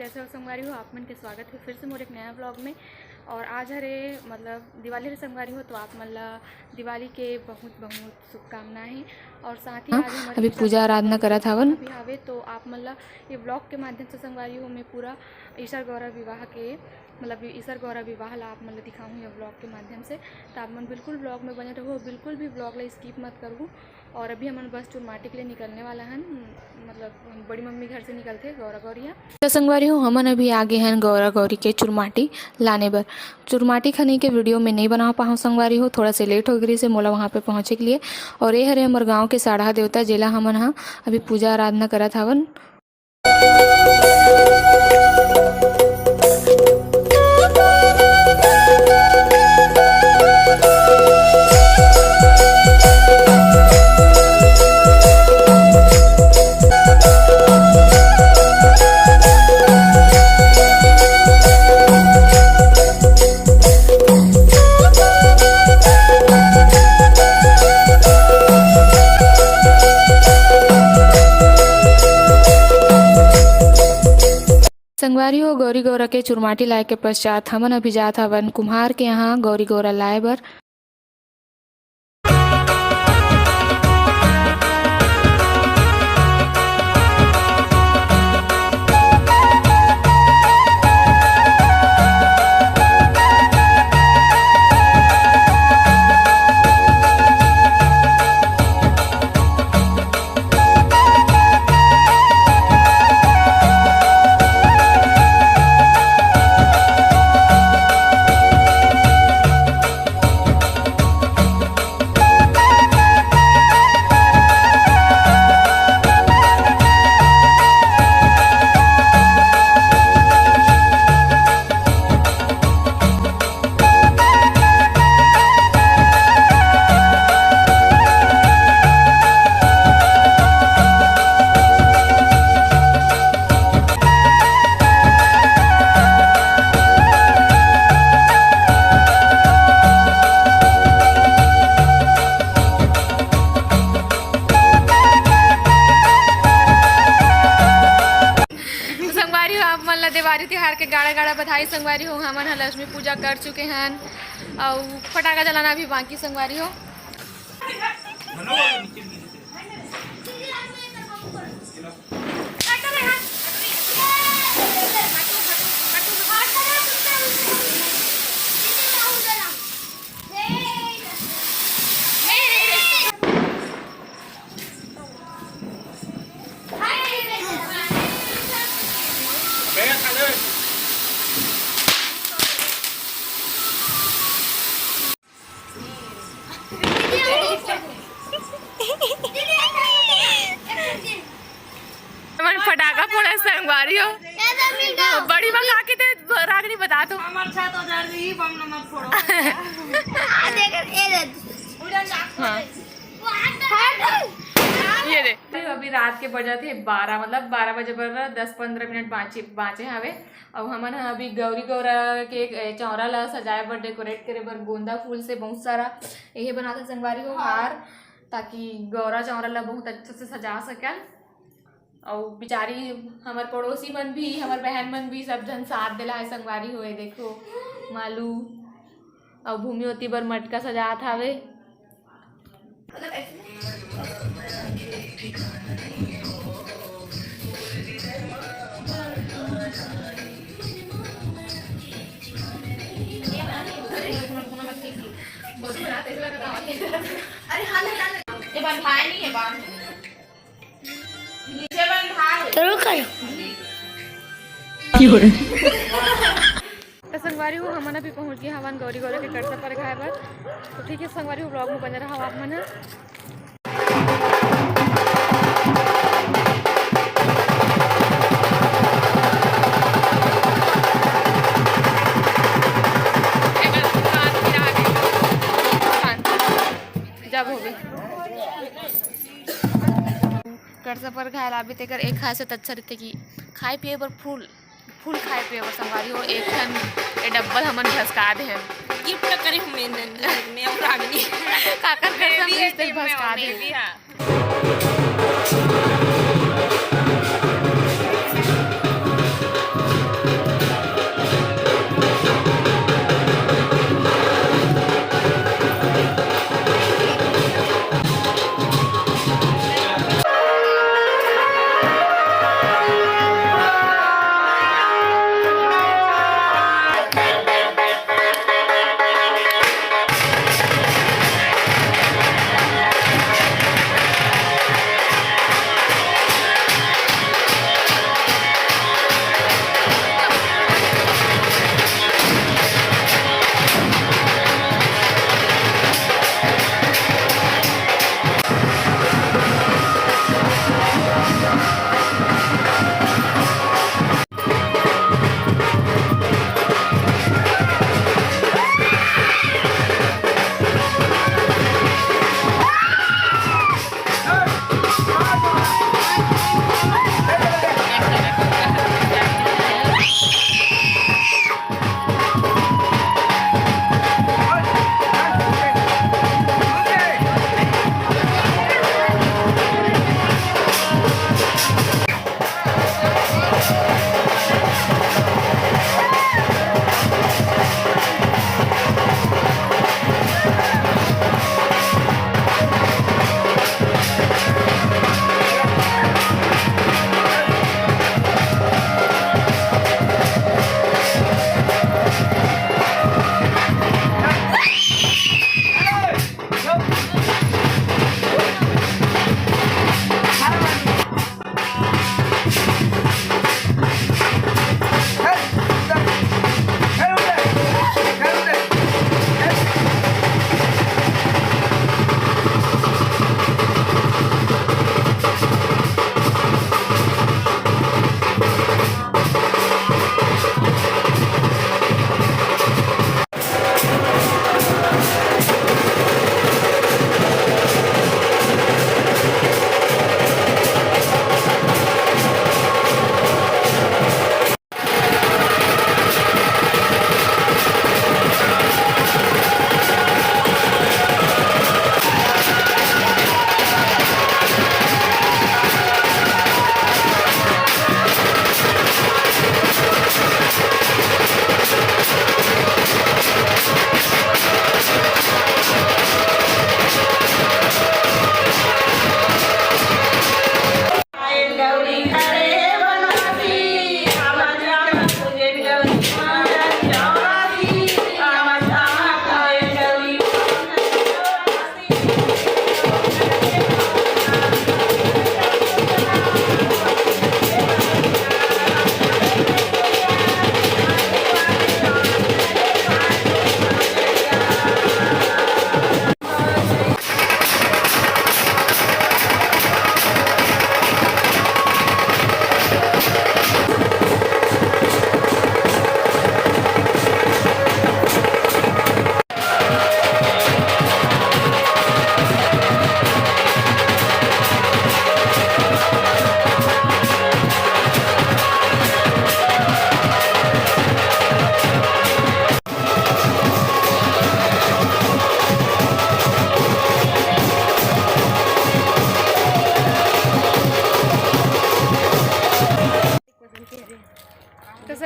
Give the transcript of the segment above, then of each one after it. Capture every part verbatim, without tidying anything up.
तो संगवारी हो, आप मन के स्वागत है फिर से मोर एक नया व्लॉग में। और आज हरे, मतलब, दिवाली हरे संगवारी हो, तो आप मन ला दिवाली के बहुत बहुत शुभकामनाएं। और साथ ही हाँ, आज हमारे अभी पूजा पूजा आराधना करत हवन। अभी हवे, तो आप मन ला ये व्लॉग के माध्यम से संगवारी हो, मैं पूरा ईसर गौरा विवाह के, मतलब, ईसर गौरा विवाह ला आप मन ला दिखाऊँ ये व्लॉग के माध्यम से। तो आप मन बिल्कुल व्लॉग में बने रहो, बिल्कुल भी व्लॉग ला स्किप मत करो। और अभी हमन बस चुरमाटी के लिए निकलने वाला हन, मतलब, बड़ी मम्मी घर से निकलथे गौरा गौरिया। तो संगवारी हो, हमन अभी आगे हन गौरा गौरी के चुरमाटी लाने बर। चुरमाटी खनी के वीडियो में नहीं बना पाऊँ संगवारी हो, थोड़ा से लेट हो गई से मोला वहाँ पे पहुँचे के लिए। और ये हरे हमर गाँव के साढ़ा देवता, जेला हमन हा अभी पूजा आराधना करत हवन। संगवारी हो, गौरी गौरा के चुरमाटी लाए के पश्चात हमन अभी जात हवन कुम्हार के यहाँ गौरी गौरा लाए बर। संगवारी हो, आप मन ला देवारी तिहार के गाड़ा गाड़ा बधाई संगवारी हो। हमन ह लक्ष्मी पूजा कर चुके हन, अउ फटाका जलाना भी बाकी संगवारी हो। मन फटाका फोड़ा संगवारी हो। बड़ी बा का के ते रागनी बता तो। हमार छत उजाड़ दी, बम न मत फोड़ो। देख, ए दे। हाँ। ये दे। अभी रात के बजत हे बारह, मतलब बारह बजे बर दस पंद्रह मिनट बाँचे, बाँचे हवे। अउ हमन ह अभी गौरी गौरा के, ए, चौरा ला सजाए बर, डेकोरेट करे बर गोंदा फूल से बहुत सारा एहे बनाथन संगवारी हो हार, ताकि गौरा चौरा ला बहुत अच्छा से सजा सकन। अउ बिचारी हमर पड़ोसी मन भी, हमर बहन मन भी सब झन साथ देला है संगवारी हो। देखो मालू अउ भूमि ओती बर मटका सजात हावे। जरूर करो। तो संगवारी हो, हमन अभी पहुंच गए हवन गौरी गौरा के कलसा परघाए बर। तो ठीक है संगवारी हो, व्लॉग में बने रहो आप मन। जब हो गई कलसा परघाए ला अभी तेकर एक खासियत अच्छा रहते कि खाए पिए बर फूल फूल खाए पिए बर संगवारी हो, एक ठन ए डब्बल हमन घसका दे हन। गिफ्ट करे हूँ मैं, मैं और रागनी। काकर कसम बेबी है, रिश्ते में घसका दे। बेबी, हाँ।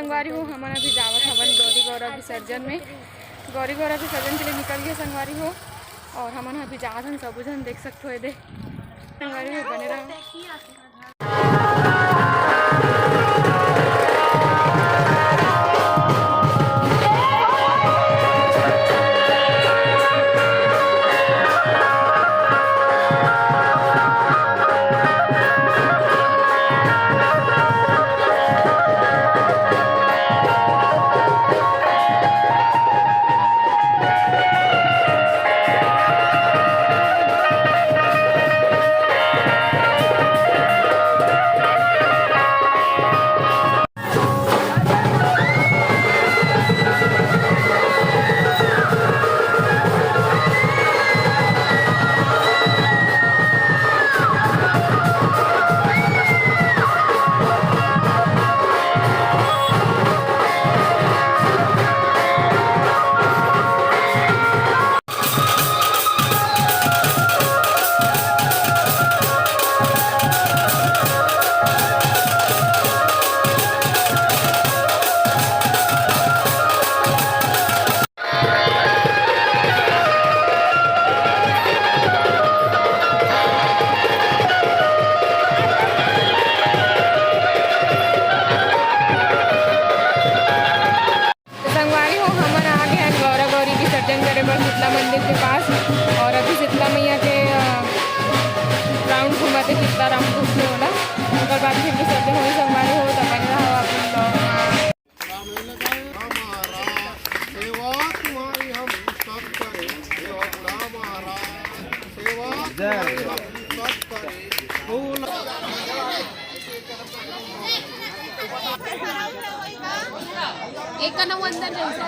संगवारी हो, हमन अभी जावत हवन गौरी गौरा विसर्जन में। गौरी गौरा विसर्जन के लिए निकल गए संगवारी हो, और हमन अभी जावत हन, सबो झन देख सकथो एदे। संगवारी हो, बने रहो। तो संगवारी हो, हमन आ गए हैं गौरा गौरी विसर्जन करे बर शीतला मंदिर के पास। और अभी शीतला मैया के, अ, राउंड घुमाते, शीतला राउंड घूमते होला। ओकर बाद फिर विसर्जन होई संगवारी हो, तो बने रहो अपन vlog में। हमारा सेवा तुम्हारी हम सब करें, सेवा तुम्हारा, सेवा तुम्हारी हम सब करें। फूल एक का नौ अंदर जैसा।